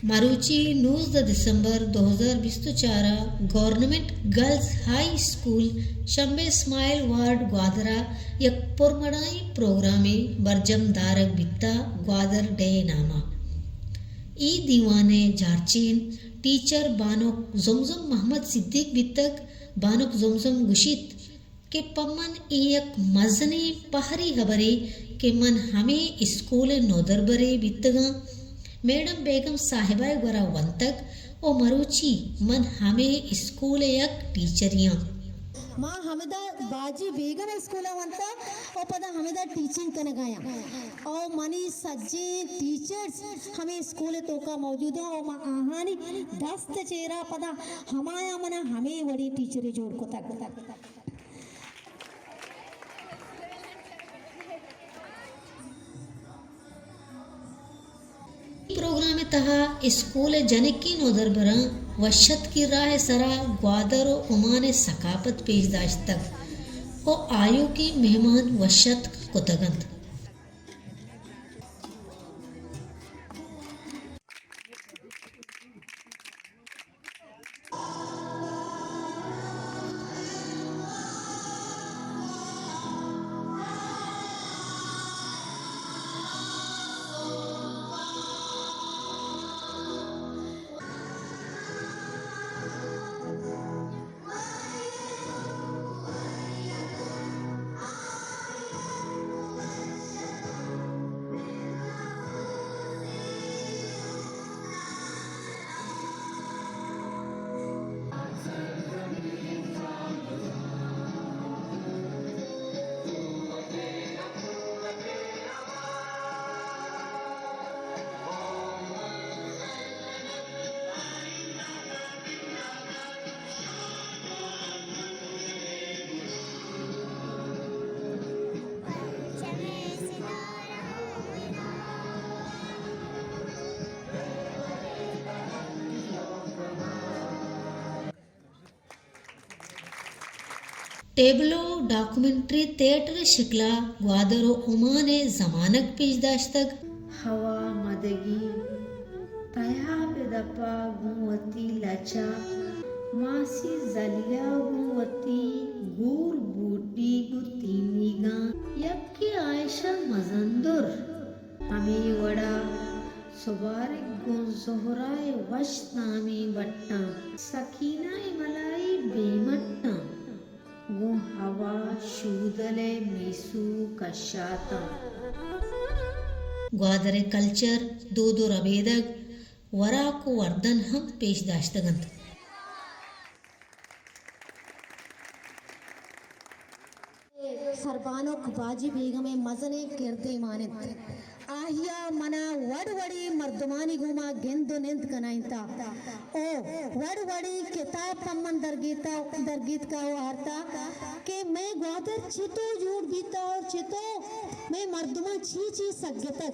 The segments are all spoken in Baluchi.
مروچی نوزدہ دسمبر دو ہزار بیست ءُ چار ءَ گورنمنٹ گرلز ہائی اسکول شمبے اسماعیل وارڈ گوادر ءَ یک پرمڑائیں پروگرامے برجم دارگ بیتگ گوادر ڈے ءِ نام ءَ۔ اے دیوان ءِ جارچین ٹیچر بانک زمزم محمد صدیق بیتگ۔ بانک زمزم گوشیت کہ پہ من اے یک مزنیں پہری ہبرے کہ من ہمے اسکول ءِ نودربرے بیتگاں۔ میڈم بیگم صاحبہ ءِ گورا ونتگ ءُ مروچی من ہمے اسکول ءِ یک ٹیچرے آں۔ ما ہمدا باجی بیگم اسکول ءَ ونتگ ءُ پدا ہمدا ٹیچنگ کنگ ءَ آں ءُ منی سجیں ٹیچرز ہمے اسکول ءِ توکا موجود اَنت ءُ ما آہانی دست ءِ چیرا پدا ہمایاں منا ہمے وڑیں ٹیچرے جوڑ کتگ۔ پروگرام ءِ تہا اسکول ءِ جنکیں نودربراں وشتکی راہ ءِ سرا گوادر ءُ عمان ءِ ثقافت پیش داشتگ ءُ آیوکیں مہمان وشتک کتگ اَنت۔ ٹیبلو ڈاکومنٹری تھیٹر ءِ شکل ءَ گوادر ءُ عمان ءِ زمانگ پیش داشتگ۔ ہوا مدگی تیاب ءِ دپ ءَ گوں وتی لچہ، ماسی زلیہ گوں وتی گور بوٹیگ ءُ تینیگاں، یکے عائشہ مزندر، ہمے وڑا سبارگ گوں زہرا ءِ وش نامیں بٹاں، سکینہ ءِ ملائی بے مٹاں، گوں ہوا شودل ءِ میسو کشاتاں۔ گوادر ءِ کلچر، دود ءُ ربیدگ، وراک ءُ وردن ہم پیش داشتگ اَنت۔ سربانک باجی بیگم ءِ مزنیں کردے مان اِنت۔ آئی ءَ منا وڑ وڑیں مردمانی گوما گند ءُ نند کنائینتا ءُ وڑ وڑیں کتاب پہ من درگیتا، درگیتکا ءُ آرتا کہ مئے گوادر چتو جوڑ بیتا اور چتو مئے مردماں چی چی سگتگ۔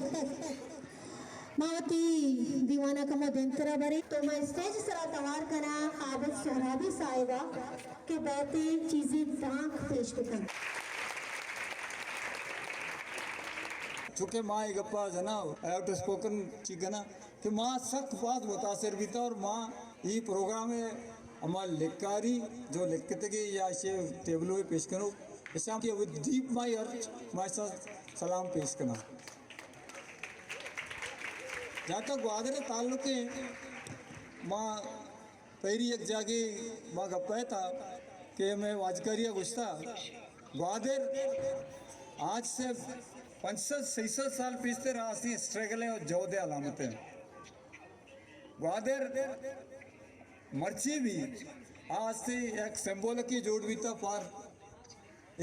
ما وتی دیوان ءَ کمو دیمترا بریں۔ تو ما اسٹیج سرا توار کناں عابد سہرابی صاحب ءَ کہ بئیت چیزے دانک پیش بکنت۔ چونکہ ما اے گپا جناں، آؤٹ اسپوکن چی کناں کہ ما سک باز متاثر بیتا اور ما اے پروگرام ءِ ہما لکھاری جو لکھتگے یا ایشی ٹیبلو ءَ پیش کنوک، اشاں کہ with deep my heart ما اشاں سلام پیش کناں۔ جہانکہ گوادر ءِ تعلق ءَ ما پیری یک جاگے ما گپ ءَ اتاں کہ مئے واجکاری ءَ گوشتا، گوادر آج سے پنچ سد، شش سد سال پیشتر آ ہستیں اسٹرگل ءِ اور جہد ءِ علامت ءَ۔ گوادر مرچی بھی آ ہستیں یک سمبولکے جوڑ بیتا for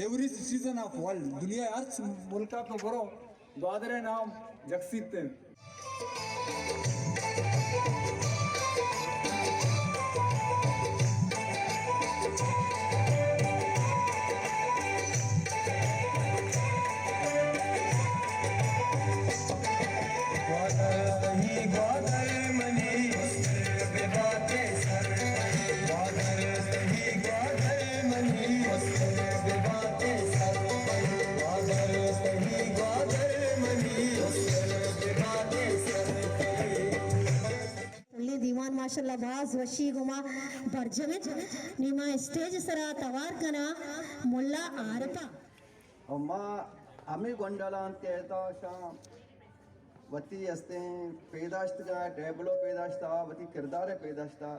every citizen of world, دنیا ءِ ہرچ ملک ءَ تو برو، گوادر ءِ نام جکسیت انت۔ ماشاءاللہ، باز وشی گوما برجم انت۔ نی ما اسٹیج سرا توار کناں ملا عارفا۔ و ما ہمے گونڈلان کہ ادا شاں وتی استیں پیداشتگا، ٹیبلو پیداشتا، وتی کردار پیداشتا،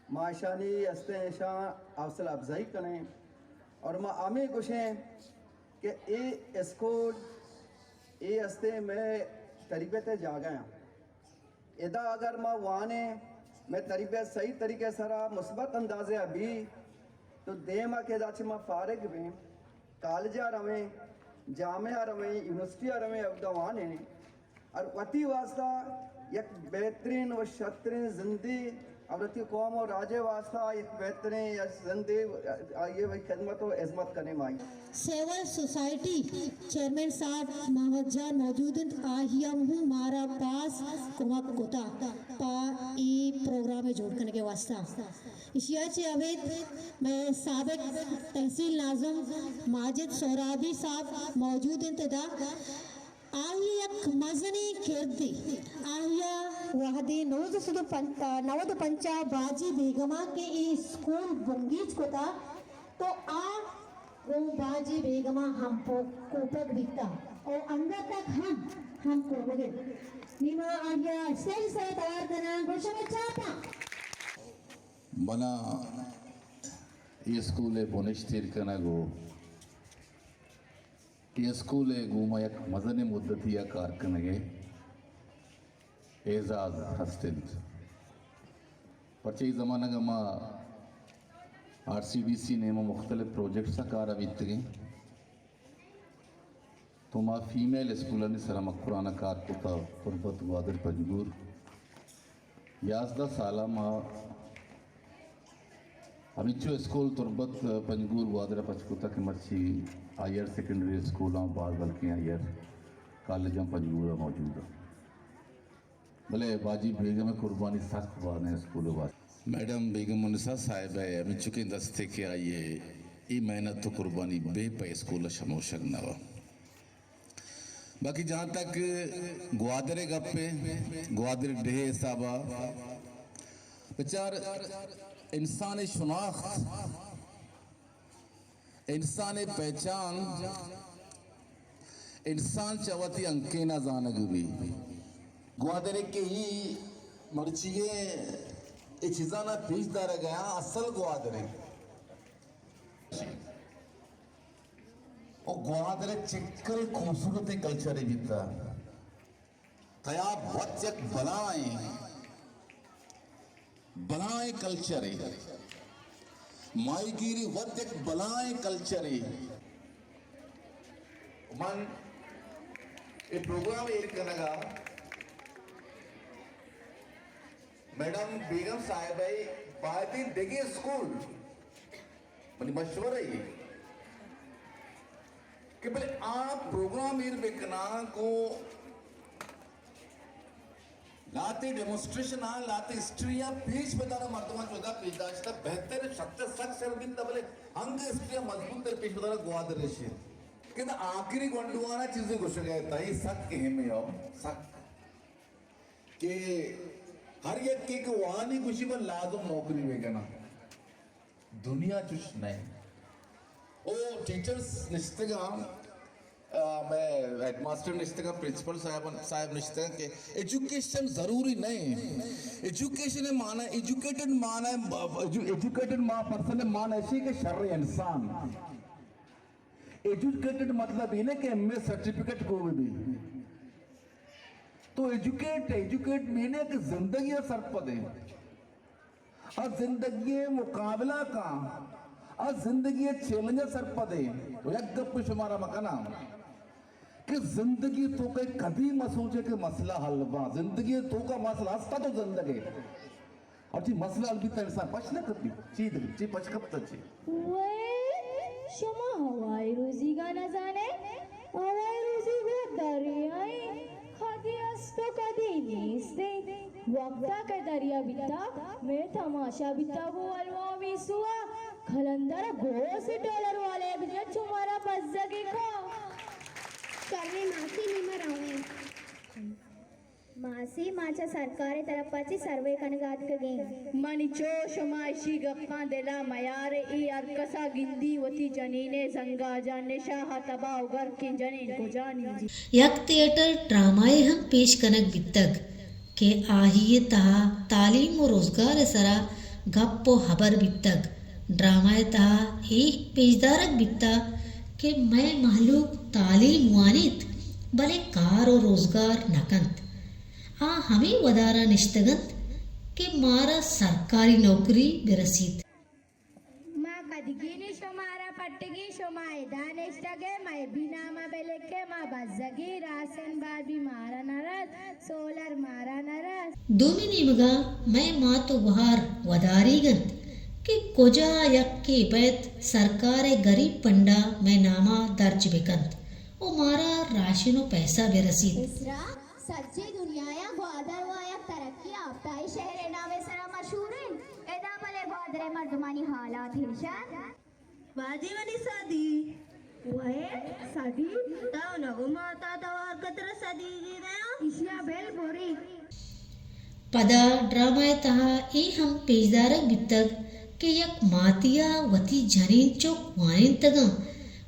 ما اشانی استیں اشاں حوصلہ افزائی کنیں۔ اور ما ہمے گوشیں کہ اے اسکول، اے استیں مئے تربیت جاگہ ہیں۔ ادا اگر ما وانیں، مئے تربیت صحیح طریقے سرا مثبت اندازے ء بی، تو دیم ء کہ ادا چہ ما فارغ بیں، کالج ء رویں، جامعہ ء رویں، یونیورسٹی ء رویں، اودا وانیں اور وتی واسطہ یک بہترین و شترین زندے اور وتی قوم و راج ء واسطہ یک بہترین یک زندے آئی ء وتی خدمت و عظمت کنیں مائی۔ سول سوسائٹی چیئرمین صاحب محمد جان موجود انت، آہی ہم ہوں مارا باز کمک کتا پا ای پروگرام جوڑ کنگے واسطہ۔ اشیا چہ ابید مئے سابق تحصیل ناظم ماجد سہرابی صاحب موجود انت ادا۔ آئی یک مزنیں کردے، آئی ء وہدے نوزدہ سد و پنچ، نود و پنچ ء باجی بیگم ء کہ اے اسکول بنگیج کتا، تو آ گوں باجی بیگم ء ہم پو-، کوپگ بیتا و انگت تک ہم، ہم کوپگ انت۔ نی ما آئی ء اسٹیج سرا توار کناں، گوں شمے چاپاں۔ منا اے اسکول ء بنشت ایر کنگ و اے اسکول ء گوما یک مزنیں مدتی ء کار کنگ ء اعزاز ہست انت۔ پرچہ اے زمانگ ء ما آر سی ڈی سی نیمہ مختلف پروجیکٹس ء کار ء بیتگیں۔ تو ما فیمیل اسکولانی سرا مکران ء کار کتا، تربت، گوادر، پنجگور۔ یازدہ سال ء ما ہمینچو اسکول تربت، پنجگور، گوادر ء پچ کتگ کہ مرچی ہائیر سیکنڈری اسکولاں باز بلکیں ہائیر کالجاں پنجگور ء موجود انت۔ بلے باجی بیگم ء قربانی سک باز انت اسکول ء واسطہ۔ میڈم بیگم النساء صاحبہ ء ہمینچکیں دستے کہ آئی ء اے محنت و قربانی بے پہ اسکول ء شموشگ نہ وا۔ باقی جہاں تک گوادر ء گپ ء، گوادر ڈیہہ ء حساب ء بچار، انسان ء شناخت، انسان ء پہچان، انسان چہ وتی ہنکین ء زانگ بی۔ گوادر ء کہ ای مرچی ء اے چیزاں پیش دارگ ء اصل گوادر ء او گوادر ء چکریں خوبصورتیں کلچرے بیتا۔ تیاب وت یک بلاہیں، بلاہیں کلچرے، ماہی گیری وت یک بلاہیں کلچرے۔ من اے پروگرام ایر کنگا میڈم بیگم صاحبہ ء باید انت دگہ اسکول، منی مشورہ ای کہ بلے آ پروگرام ایر بکناں گوں لہتے ڈیمونسٹریشن آں، لہتے ہسٹری آں پیش بدارا، مردماں چودا پیش داشتہ بہتر، شت سک شر بنت، بلے انگ ہسٹری آں مضبوط تر پیش بدارا گوادر رشید کہ آخری گونڈوانا چیزیں گوشگا تا یہ سک اہم ہے، سک کہ ہر یکے کہ وانی گوشی من لازم نوکری بکناں۔ دنیا چش نہ انت۔ او ٹیچرز نشتگاں، آ، مئے ہیڈ ماسٹر نشتگاں، پرنسپل صاحب، صاحب نشتگاں کہ ایجوکیشن ضروری نہ انت۔ ایجوکیشن معنی، ایجوکیٹڈ معنی، ایجو-، ایجوکیٹڈ ما پرسن معنی ایشی کہ شر انسان۔ ایجوکیٹڈ مطلب یہ نہ کہ ایم اے سرٹیفکیٹ کو بھی۔ تو ایجوکیٹ، ایجوکیٹ معنی کہ زندگی سرپد ہے۔ آ زندگی مقابلہ کا، آ زندگی چیلنج سرپد ہے۔ تو یک گپ شمارا مکنا کہ زندگی تو کہ کدی مسوچے کہ مسئلہ حل با۔ زندگی تو کا مسئلہ ہستا تو زندگی۔ اور چی مسئلہ حل بیتا انسان پش نہ کپی۔ چی دل، چی پش کپتا چی۔ وے، شما ہوائی روزی گا نزانے؟ ہوائی روزی گو دریائی، کدی است و کدی نیست۔ وقتا کہ دریا بیتا، میں تماشا بیتا گو الوامی سوا، کلندر گوس ڈالر والے بجا چمارا بزگی کا۔ شریں ماسی نیمہ رویں۔ ماسی، ما چہ سرکار ءِ طرف ءَ چہ سروے کنگ ءَ اتکگیں۔ منی چو شما اشی گپاں دل ءَ میار، اے ہر کس ءَ گندی وتی جنین ءِ زنگ ءَ جان، نشہ ءَ تباہ ءُ گرکیں جنین کجا نندی؟ یک تھیٹر ڈرامہ یے ہم پیش کنگ بیتگ کہ آہی ءِ تہا تعلیم ءُ روزگار ءِ سرا گپ ءُ ہبر بیتگ۔ ڈرامہ ءِ تہا اے پیش دارگ بیتگ کہ مئے مہلوک تعلیم وانیت، بلے کار ءُ روزگار نہ کنت۔ آ ہمے ودار ءَ نشتگ انت کہ مارا سرکاری نوکری بہ رسیت۔ ما کدیگینی شمارا پٹگی، شما ادا نشتگے، مئے بھی نام ءَ بہ لکھے، ما بزگی، راشن بار بھی مارا نہ رس، سولر مارا نہ رس۔ دومی نیمگا مئے مات ءُ گوہار وداریگ انت کہ کجا یکے بیت سرکار ءِ گریب پنڈا مئے ناما درج بکنت ءُ مارا راشن ءُ پیسہ برسیت۔ اسرا سجیں دنیایا گوادر وا یک ترقی یافتہ شہرے نامے سرا مشہور انت۔ ادا بلے گوادر ءِ مردمانی حالات ہیش انت۔ واجہ منی سدی۔ وئے سدی؟ تو نگو ماتا توار کتر سدی گی دیا؟ اشیا بل بوری۔ پدا ڈرامہ ءِ تہا اے ہم پیش دارگ بیتگ کہ یک ماتی ءَ وتی جنین چک وانینتگاں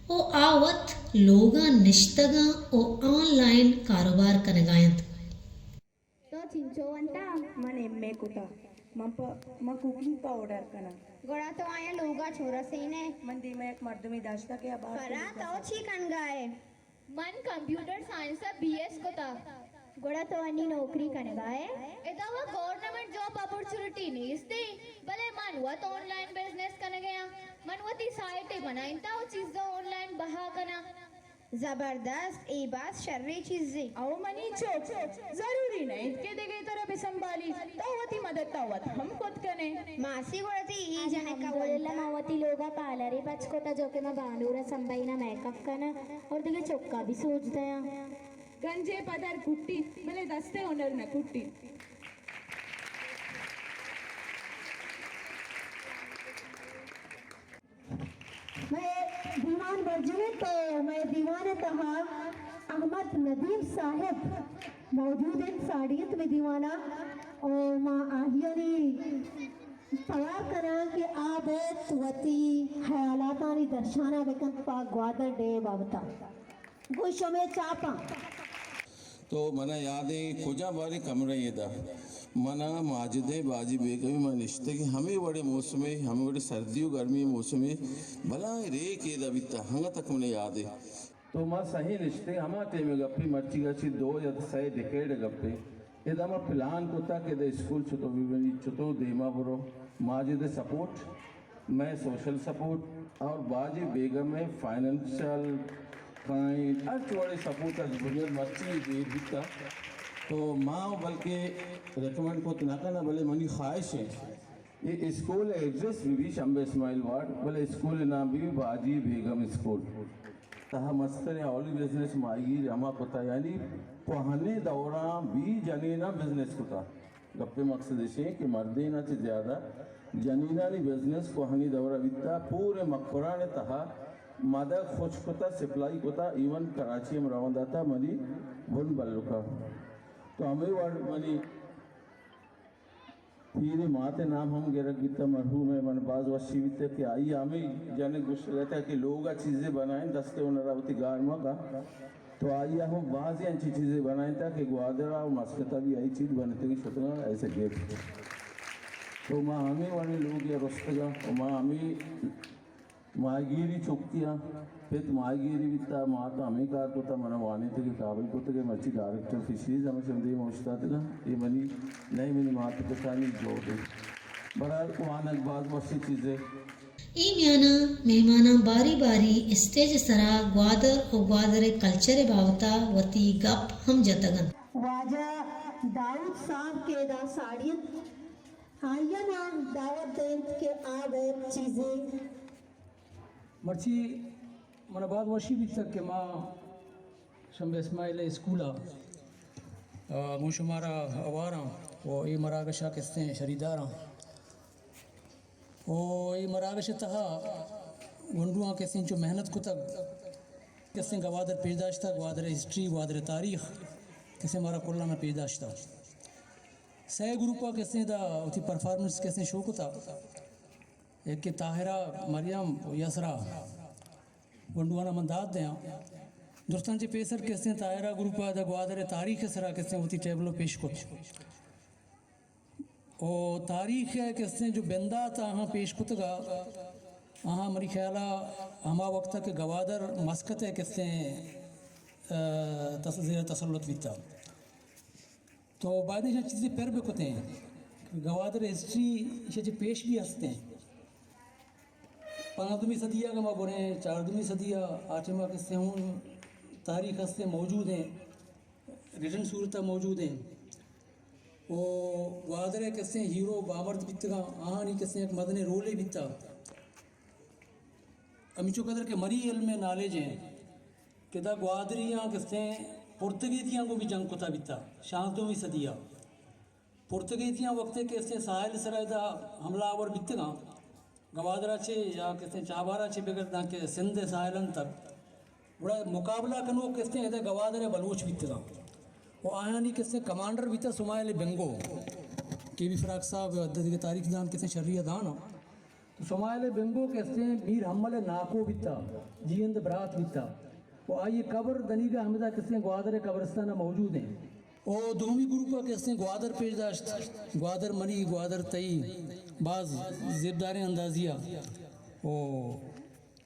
ءُ آ وت لوگاں نشتگاں ءُ آن لائن کاروبار کنگا انت۔ تو چنچو ونتا؟ من ایم اے کتا۔ من پہ، من کوکنگ پاؤڈر کناں۔ گڑا تو آیاں لوگا چو رسینے؟ من دیما یک مردمے داشتا کہ آ بار فرا، تو چی کنگا ئے؟ من کمپیوٹر سائنس ءَ بی ایس کتا۔ گڑا تو انی نوکری کنگا ئے؟ ادا وا گورنمنٹ جاب اپرچونٹی نیست، بلے من وت آن لائن بزنس کنگے آں۔ من وتی سائٹے بنائینتا ءُ چیزاں آن لائن بہا کناں۔ زبردست، اے باز شریں چیزے۔ او منی چک، ضروری نہ انت کہ دگہ ترا بہ سنبھالی، تو وتی مدد تا وت ہم کت کنے۔ ماسی، گڑا تئی اے جنک ءَ الحمدللہ، ونتا؟ ما وتی لوگا پارلرے پچ کتا، جو کہ ما بانور ءَ سنبھائینا میک اپ کناں اور دگہ چکا بھی سوج دیاں۔ گنجے پدر کٹی، بلے دستے ہنر نہ کٹی۔ مئے دیوان برجم انت ءُ مئے دیوان ءِ تہا احمد ندیم صاحب موجود انت، ساڑی انت مئے دیوان ءَ، ءُ ما آہیانی توار کناں کہ آ بیت وتی حیالاتانی درشان ءَ بکنت پہ گوادر ڈے ءِ بابت ءَ۔ گوں شمئے چاپاں۔ تو منا یاد ایں کجا باریں کمرہ ایں ادا۔ منا ماجد ءِ باجی بیگم ءَ ما نشتگیں ہمے وڑیں موسمے، ہمے وڑیں سردی ءُ گرمی ءِ موسمے، بلاہیں ریکے ادا بیتا، ہنگا تک منا یاد ایں۔ تو ما سہیں نشتگیں ہما ٹائم ءِ گپے، مرچیگا چہ دو یا سئے ڈیکیڈ ءِ گپے۔ ادا ما پلان کتا کہ ادا اسکول چتو بہ بنی، چتو دیما برو، ماجد ءِ سپورٹ، مئے سوشل سپورٹ اور باجی بیگم ءِ فائنینشل کائنڈ، ہر وڑیں سپورٹ از بنیاد مرچی دیر بیتا۔ تو ما بلکہ ریکمنڈ کت نہ کناں، بلے منی خواہش ہے اے اسکول ءِ ایڈریس بہ بی شمبے اسماعیل وارڈ، بلے اسکول ءِ نام بہ بی باجی بیگم اسکول۔ تہا مستریں اولی بزنس ماہیگیر ہما کتا، یعنی کوہنیں دوراں بی جنیناں بزنس کتا۔ گپے مقصد ایش ایں کہ مردیناں چہ زیادہ جنینانی بزنس کوہنی دورا بیتا، پورے مکران ءِ تہا مدگ خشک کتا، سپلائی کتا، ایون کراچی ہم روان داتا منی بن بلکا۔ تو ہمے وڑ منی پیریں مات ءِ نام ہم گرگ بیتا، مرحوم ءِ، من باز وشی بیتا کہ آئی ہمے جنک گوشتگ ات کہ لوگ ءَ چیزے بنائیں، دست ءِ ہنر ءَ وتی گار مہ کن۔ تو آئی ءَ ہم بازیں انچیں چیزے بنائینتا کہ گوادر ءَ و مسکت ءَ بھی آئی چیز بنتگیں شتگاں ایز اے گفٹ۔ تو ما ہمے وڑیں لوگے ءَ رستگاں و ما ہمے ماہیگیری چکیاں، پت ماہیگیری بیتا، مات ہمے کار کتا، منا وانینتگے قابل کتگے، مرچی ڈائریکٹر فشریز ہمشم دیم اوشتاتگاں، اے منی نئے منی مات پتانی جہد انت۔ بہرحال وانگ باز وشیں چیزے۔ اے میانا مہماناں باری باری اسٹیج ءِ سرا گوادر و گوادر ءِ کلچر ءِ بابت ءَ وتی گپ ہم جتگ انت۔ واجہ داؤد صاحب کہ ادا ساڑی انت، آئی ءَ نام دعوت دینت کہ آ بیت چیزے۔ مرچی منا باز وشی بیتگ کہ ما شمبے اسماعیل ءِ اسکول ءَ، آ، گوں شمارا ہواراں و اے مراگش ءَ کستیں شریداراں۔ و اے مراگش ءِ تہا گونڈواں کسیں چو محنت کتگ، کسیں گوادر پیش داشتگ، گوادر ءِ ہسٹری، گوادر ءِ تاریخ۔ کسے مارا کلانا پیش داشتا۔ سئے گروپا کسے دا وتی پرفارمنس کسے شو کتا۔ یکے طاہرہ، مریم و یسرا۔ گونڈوانا من داد دیاں۔ درستاں چہ پیسر کسے طاہرہ گروپا دا گوادر تاریخ سرا کسے وتی ٹیبلو پیش کت۔ و تاریخ ء کستیں جو بندات آہاں پیش کتگا، آہاں منی خیالا ہما وقت کہ گوادر مسقط ء کستیں، آ، تس-، زیر تسلط بیتا۔ تو باید ایشاں چیزے پر بکتیں۔ گوادر ہسٹری ایشاں چہ پیش بھی ہستیں۔ پانزدہمی صدی ء اگاں ما بریں، چاردہمی صدی ء آ ٹائم ء کستیں ہوں تاریخ ہستیں موجود ہیں، ریٹن صورت ء موجود ہیں۔ و گوادر ء کسیں ہیرو بامرد بیتگاں، آہانی کسیں یک مزنیں رولے بیتا۔ ہمینچو قدر کہ منی علم ء نالج ہیں کہ دا گوادریاں کسیں پرتگیزیاں گوں بھی جنگ کتا بیتا، شانزدہمی صدی ء۔ پرتگیزیاں وقتے کسیں ساحل سرا دا حملہ آور بیتگاں، گوادر ء چہ یا کسیں چابہار ء چہ بگر داں کہ سندھ ء ساحلان تک، گڑا مقابلہ کنوک کستیں ادا گوادر ء بلوچ بیتگاں و آیانی کستیں کمانڈر بیتا سمائل بنگو، کے بی فراق صاحب دگہ تاریخ دان کستیں شری ء دان۔ تو سمائل بنگو کستیں میر حمل ناکو بیتا، جیئند برات بیتا و آئی قبر دنیگا ہمدا کستیں گوادر قبرستان موجود ہیں۔ او دومی گروپ ء کہ استیں گوادر پیش داشت، گوادر منی، گوادر تئی، باز زیبداریں اندازی ء۔ او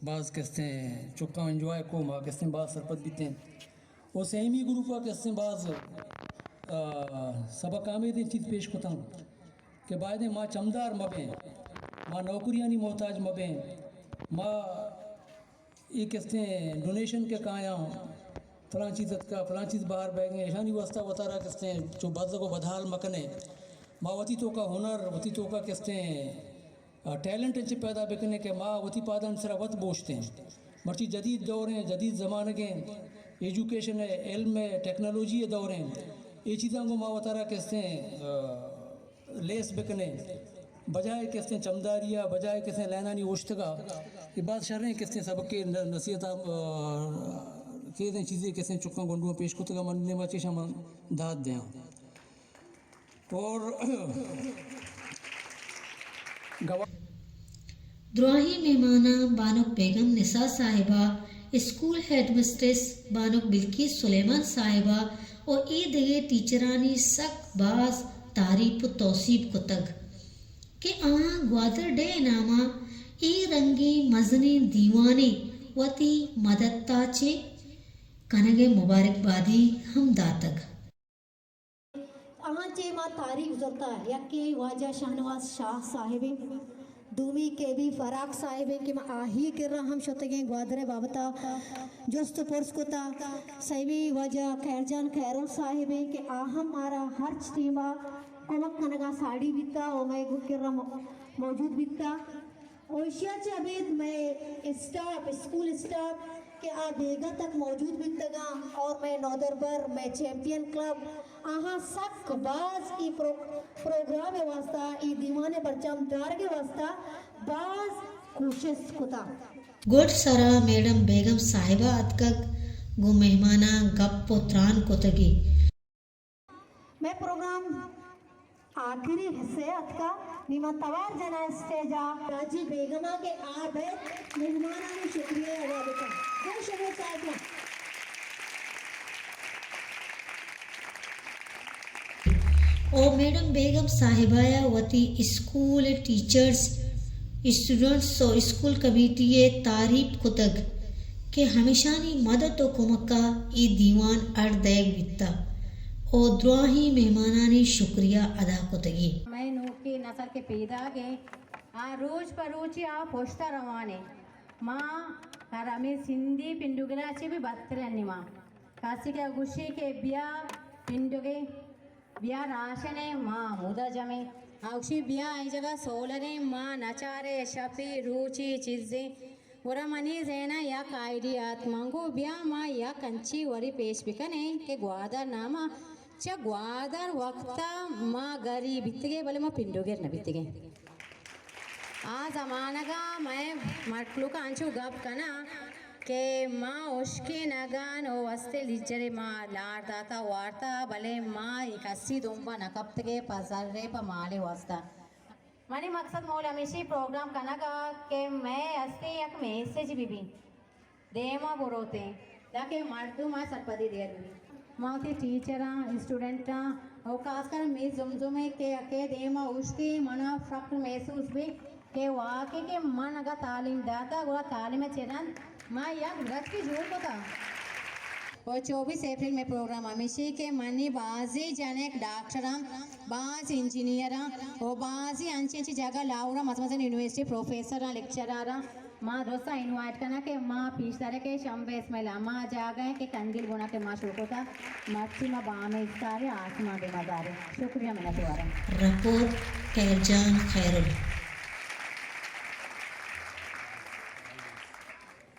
باز کہ استیں چکاں انجوائے کو، ما کہ استیں باز سرپد بیتیں۔ او سیمی گروپ ء کہ استیں باز، آ، سبق آمیدیں چیز پیش کتاں کہ بایدیں ما چمدار مبیں، ما نوکریانی محتاج مبیں، ما اے کستیں ڈونیشن کہ کایاں، فلاں چیز اتکا، فلاں چیز باہر بئیگیں، ایشانی واسطہ وتارا کستیں چو بزگ و بدحال مکنیں۔ ما وتی توکا ہنر، وتی توکا کستیں، آ، ٹیلنٹ انچیں پیدا بکنیں کہ ما وتی پادانی سرا وت بوشتیں۔ مرچی جدید دوریں، جدید زمانگیں، ایجوکیشن ء، علم ء، ٹیکنالوجی ء دوریں۔ اے چیزاں گوں ما وتارا کستیں، آ، لیس بکنیں، بجائے کستیں چمداری ء، بجائے کستیں لائنانی اوشتگ ء، اے باز شریں کستیں سبقے ن-، نصیحت ء، آ، کیدیں چیزے کستیں چکاں گونڈواں پیش کتگ ء من نیما چیشاں من داد دیاں۔ اور گوا-، دراہیں مہماناں بانک بیگم نساء صاحبہ، اسکول ہیڈ مسٹریس بانک بلقیس سلیمان صاحبہ و اے دگہ ٹیچرانی سک باز تعریف و توسیپ کتگ کہ آہاں گوادر ڈے ء ناما اے رنگیں مزنیں دیوانے وتی مدتا چہ کنگ ء مبارکبادی ہم داتگ۔ آہاں چہ ما تاریخ زرتا، یکے واجہ شاہنواز شاہ صاحب ایں، دومی کے بی فراق صاحب ایں کہ ما آہی کرا ہم شتگیں گوادر ء بابتا جست و پرس کتا، سیمی واجہ خیر جان خیرل صاحب ایں کہ آ ہم مارا ہرچ ٹیما کمک کنگا ساڑی بیتا و مئے کرا م-، موجود بیتا۔ و ایشی ء چہ ابید مئے اسٹاف، اسکول اسٹاف کہ آ بیگاہ تک موجود بیتگاں اور مئے نودربر، مئے چیمپئن کلب، آہاں سک باز ای پرو-، پروگرام ء واسطہ، ای دیوان ء برجم دارگ ء واسطہ باز کوشست کتا۔ گڈ سرا میڈم بیگم صاحبہ اتکگ، گوں مہماناں گپ و تران کتگی۔ مئے پروگرام آخری حصے ء اتکا، نی ما توار جناں اسٹیج ء راجی بیگم ء کہ آ بیت مہمانانی شکریہ ادا بکن۔ جے شمے صاحب۔ او میڈم بیگم صاحبہ ء وتی اسکول ء ٹیچرز، اسٹوڈنٹس و اسکول کمیٹی ء تعریف کتگ کہ ہمیشانی مدد و کمک ء اے دیوان اڈ دئیگ بیتگ و دراہیں مہمانانی شکریہ ادا کتگی۔ مئے نوکیں نسل کہ پیداگ انت، آ روچ پہ روچی آ پشت ء روان انت۔ ما ہر ہمے سندھی پنڈگرا چہ بھی بدتر انت ما۔ کسی کہ گوشی کہ بیا پنڈگے، بیا راشنے، ما ہمودا جمیں۔ آ گوشی بیا اے جگہ سولریں، ما نچارے شپی روچی چیزیں۔ گڑا منی ذہن ء یک آئیڈیا ات، من گو بیا ما یک انچی وری پیش بکنیں کہ گوادر ناما چہ گوادر وقتا ما گری بیتگے، بلے ما پنڈوگر نہ بیتگیں۔ آ زمانگا مئے مخلوق انچو گپ کناں کہ ما اشکینگان و واسطے لیجرے ما لار داتا وارتا، بلے ما یک کسی دنبا نہ کپتگے پہ زرے پہ مالے واسطہ۔ منی مقصد مول ہمیشی پروگرام کنگا کہ مئے ہستی یک میسج بی بی دیما بروتیں، تاکہ مردم آ سرپدی دیر بی۔ ما وتی ٹیچراں، اسٹوڈنٹاں و خاص کر مئے زمزمے کہ اکے دیما اوشتی منا فخر محسوس بی کہ واقعی کہ من اگا تعلیم داتا گڑا تعلیم چہ رند ما یک درچکے جوڑ کتا۔ و چوبیس اپریل مئے پروگرام ہمیشی کہ منی بازی جنک ڈاکٹراں، باز انجینئراں و بازی انچیں انچیں جاگہ لاہورا مزن مزن یونیورسٹی پروفیسراں، لیکچراراں ما درستاں انوائٹ کناں کہ ما پیش داریں کہ شمبے اسماعیل ہما جاگہ ایں کہ قندیل گونا کہ ما شروع کتا، مرچی ما بامے استاریں آسمان بے مزاریں۔ شکریہ، منتواریں۔ رپورٹ کہر جان خیرل۔